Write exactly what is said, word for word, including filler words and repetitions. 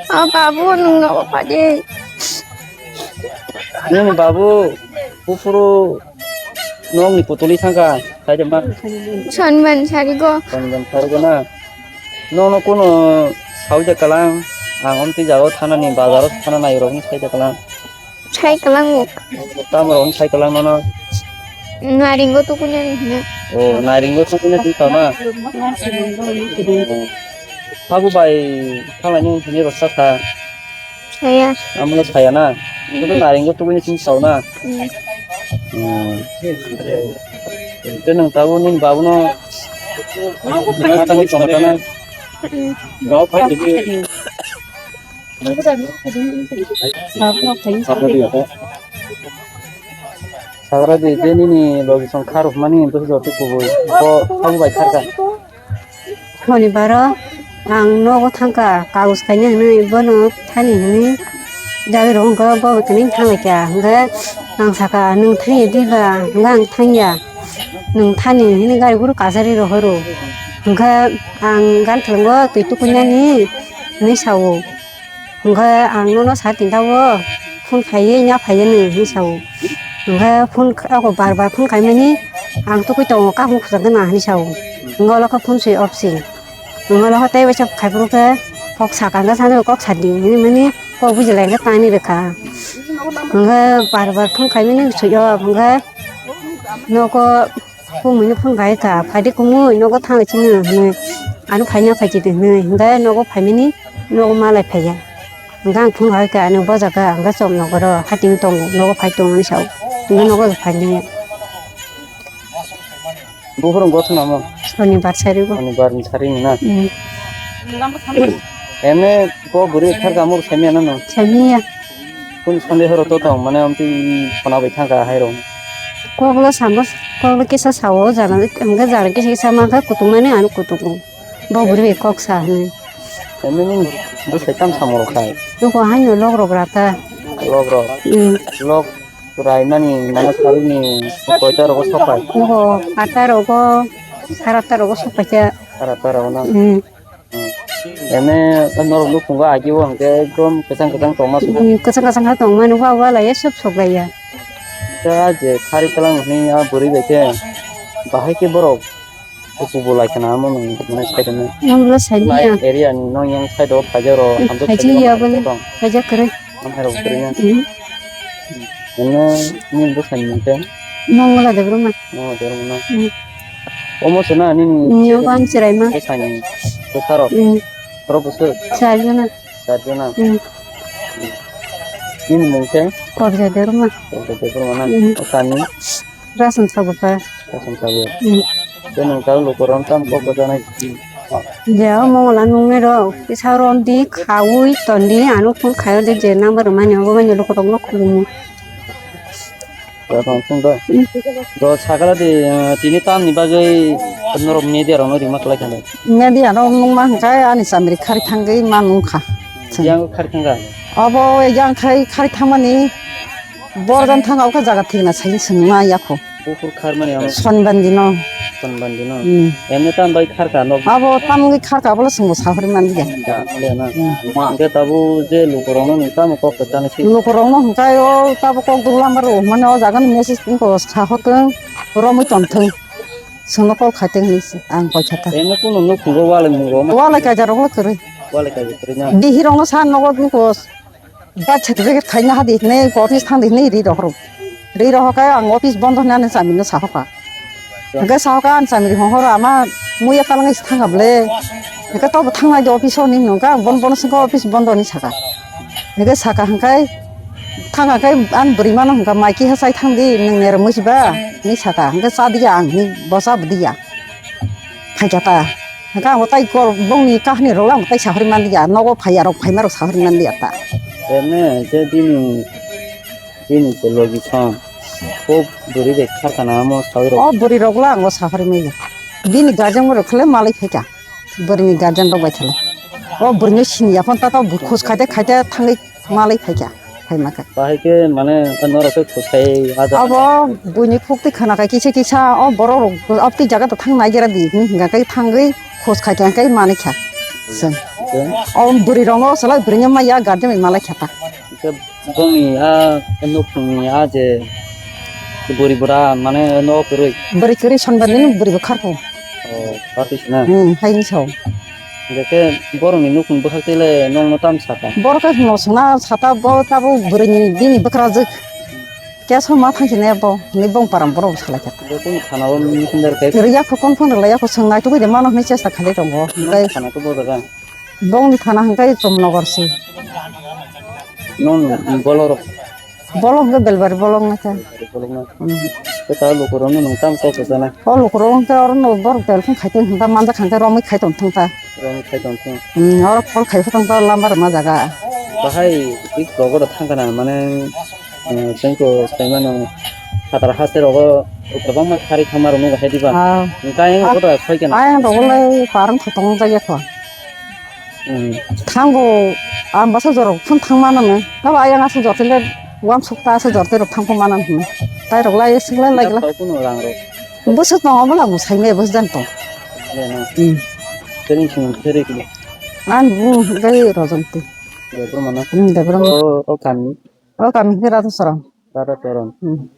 O babu, nwng nogo padi. Nwng babu, buphuru nokni putuli thangkha, saide ma. Sonban sarigo. Sonban sarigo na. Nono kuno sawi da kalang, ang omtwi jagao thanani, bazaro thana nairokni sawi da kalang. Sai kalang. Tamo rokni sai kalang nono. Naringo tukunya ni hino. O, naringo tukunya ni tama. Habu bai khalai ni hini roksa kha. Saya. Amo saya na. Itu naringo tukunya sini sau na. Hmm. Hmm. Itu nang tahu ni babu no. Kata ni sama na. Hmm. Sagra di, je nini logi song kharok mani, bwswk jotwi kubui. Bo, abo bai kharka. Honibaro ang nogo thangka, kagus kaina hinwi, bono thani hinwi, jagwi rok wngkha, bo tini thanglaikha. Hwnkhe ang saka, "Nwng thangya diba?" Hwnkhe ang thangya. "Nwng thani," hinwi gari guru kasari rohoro. Hwnkhe ang gari thwlango twi tukuinani hinwi sao. Hwnkhe ang nono sa tinta o phone khaiwi nya phaiya nw hinwi sao. Hwnkhe phone kha-, ako bar bar phone khaimani ang tugui tongo, kakung khwchangkhe nang hinwi sao. Hwnkhe olo khe phone switch off se. Hwnkhe olo khe tei waisa khaiphuru khe kok sakha hwnkhe sani kok sadi hinwi mani kok bujilai khe tani rwkha. Hwnkhe bar bar phone khaimani switch off hwnkhe nogo Kumui no phone khai kha, "Phaidi kumui, nogo thang lai chini," hinwi. Ano phaina phai chidi hinwi. Hwnkhe nogo phaimani, nogo malai phaiya. Hwnkhe ang phone khai kha, "Ano boja kha," hwnkhe chwng nogo ro, hating tongo, nogo phai tongo hinwi sao. Hwnkhe nogo phainai. Buphuru wngkha namo? Sonibar sarigo. Sonibar ni sari ni na? Hmm. Ene bo bwrwi thar kamur saimya nano? Saimya. Kung sande horo to tong, mane amtwi khona bai thangkha hai rok. Koklo samo, koklo kisa sao, jana, hwnkhe jana kisa kisa mankha, kutung mani ano kutungo. Bo bwrwi bai kok sa hwnwi. Ene nini bwsai tam samung rok khai? Nuko haino lok rok rata. Lok rok? Hmm. Lok rai mani, mane sari ni koita rogo sok khai? Nuko atta rogo, sara atta rogo sok paikha. Sara atta rogo na? Hmm. Hmm. Ene norok nukhungo agi o hwnkhe ekdom kwchang kwchang tongma sugo. Hmm, kwchang kwchang khe tongmani wa wa laiya sep sok laiya. Khe a je khari kwlang hwnwi a bwrwi bai khe bahai khe borok kuchuk bo lai khna amo nwng hwnwi sai rwmani. Nwng bo sai manya. Area ni nong yang side o phaijak rok hamjak phaijak ya bole tong. Phaijak kwrwi. Amhai rok kwrwi ya. Hmm. Ene nini bwsai ni mung khe? Mongla Debbarma. Mongla Debbarma na? Hmm. Omo se na nini? Nini obo ang Chwraima. Bwsai ni bwsa rok? Hmm. Borok bwswk? Char jona. Char jona? Hmm. Nini mung khe? Kobja Debbarma. Kobja Debbarma na? Hmm. O kami? Rasan Sabuka. Rasan Sabuka. Hmm. Tei nwng tamo lukurok tamo kok kwchanai? Je o Mongla nungnai rok kisa romdi, khaui tondi, ano phone khaio de je number rwmani obo mani lukurokno khulumwi. Tong sung do. Hmm. Do sakala de, eh, tini tamni bagwi norok media rokno rima kwlai kha. Media rok nungma hwnkhe ani chamri khari thangwi ma nungkha. Yang khari thangkha? Obo yang khai khari thangmani. Borjan thang o kha jaga thikna sai swngma yakho. Buphur kharmani amo. Sonbandi no. Sonbandi no. Hmm. Emne tam bai kharka nok. Abo tam wngwi kharka, abole swngbo sahori manliya. Ya, le na. Hmm. Hwnkhe tabuk je lukurokno nwng tamo kok kwchangni si. Lukurokno hwnkhe o tabuk kok duglam aro mane o jagani message wngkha, sahotwng, romwi tongthwng. Swngno call khaitwng hinwi se ang koi kha ta. Emne kunu nukhungo walai mungo ma. Walai kaisa rokle kwrwi. Walai kaisa kwrwi na. Dihirokno sa nogo nuko. Birth certificate khaina hadi hinwi office thangdi hinwi ri rohoro. Ri rohorkhe ang office bondo hinwi ani chamino sahokha. Hwnkhe sahokha ani chamiri hongkhoro ama muiya talangwi se thangkha bwle. Hwnkhe tobo thangnai de office o hinwi hwnkha ang bono bono swngkha office bondo hinwi sakha. Hwnkhe sakha hwnkhe thangkha khe ani bwrwimano hwnkha mai kiha chai thangdi nwng nerwk mui siba hinwi sakha. Hwnkhe chadiya ang hinwi bo chabwdiya. Phaikha ta. Hwnkhe ang bo tai kol bongni kahini rok le ang bo tai sahori manliya, nogo phaiya rok phaima rok sahori manliya ta. Emne je bini, bini je logi song, o bwrwi bai kharkana amo sawi rok. O bwrwi rok le ang bo sahori manya. Bini guardian rok khe le malai phaikha, bwrwini guardian rok bai khe le. O bwrwino siniya phone ta, ta bwrwi khos khaite khaite thangwi. Malai phaikha, phaima khe. Bahai khe mane norok khe khosai ha jaga. Abo buini khuk twi khwna kha kisa kisa, o borok rok abtwi jaga da thang nai gra di hinwi hwnka khe thangwi khos khai kha khe manwi kha. Chwng. O bwrwi rokno salai bwrwini maya guardian bai malai kha ta. Hwnkhe bongni a nukhungni a je bwrwi bwra mane no kwrwi. Bwrwi kwrwi sonbar nini bwrwi bwkharkho. O, bati sina. Hmm, haini sao. Hwnkhe borokni nukhung bwkhak tele nongno tam saka. Borok khe no sona sata bo tabo bwrwini bini bwkrajwk. Keso ma thangkhe ne bo, ni bong param borok salai kha. Hwnkhe kunu thana o missing jar khe. Riya kho kon phone rwlaiya kho swngnai tugui de mano hwnwi chesta khalai tongo. Hwnkhe thana to bo jaga. Bongni thana hwnkhe Chomnogor se. Non bolorok. Bolong hwnkhe Belbari bolong nai kha. Bolong nai. Hmm. Khe ta lukurokno nwng tamo kok kwchana? O lukurok hwnkhe oro no borok telephone khai tong thung ta, manjak hwnkhe romwi khai tong thung ta. Romwi khai tong thung. Hmm, oro call khai tong ta, lamba rwma jaga. Bahai tik rogo da thang kana mane, eh, chengko sai mano. Phatar haste rogo kwbangma khari khama rok nungkha diba. Ah. Hwnkhe ayang rogo da soi kana. Ayang rogo lai parang thotong jaya kho. Hmm. Thango, ang basa jorok phun thang mano no. Tabo ayang aswk jorte le, uansuk ta aswk jorte rok thang pho mano no. Tai rok lai sik lai lai gla. Tao kuno rang rok. Bwswk tongo bwla bo sai me bwswk jan tong. Le no. Hmm. Tering sing tering kilo. Ang bu gai rojon ti. Debro mana. Hmm, debro mana. O, o kami. O kami khe Radha Saran. Radha Saran. Hmm.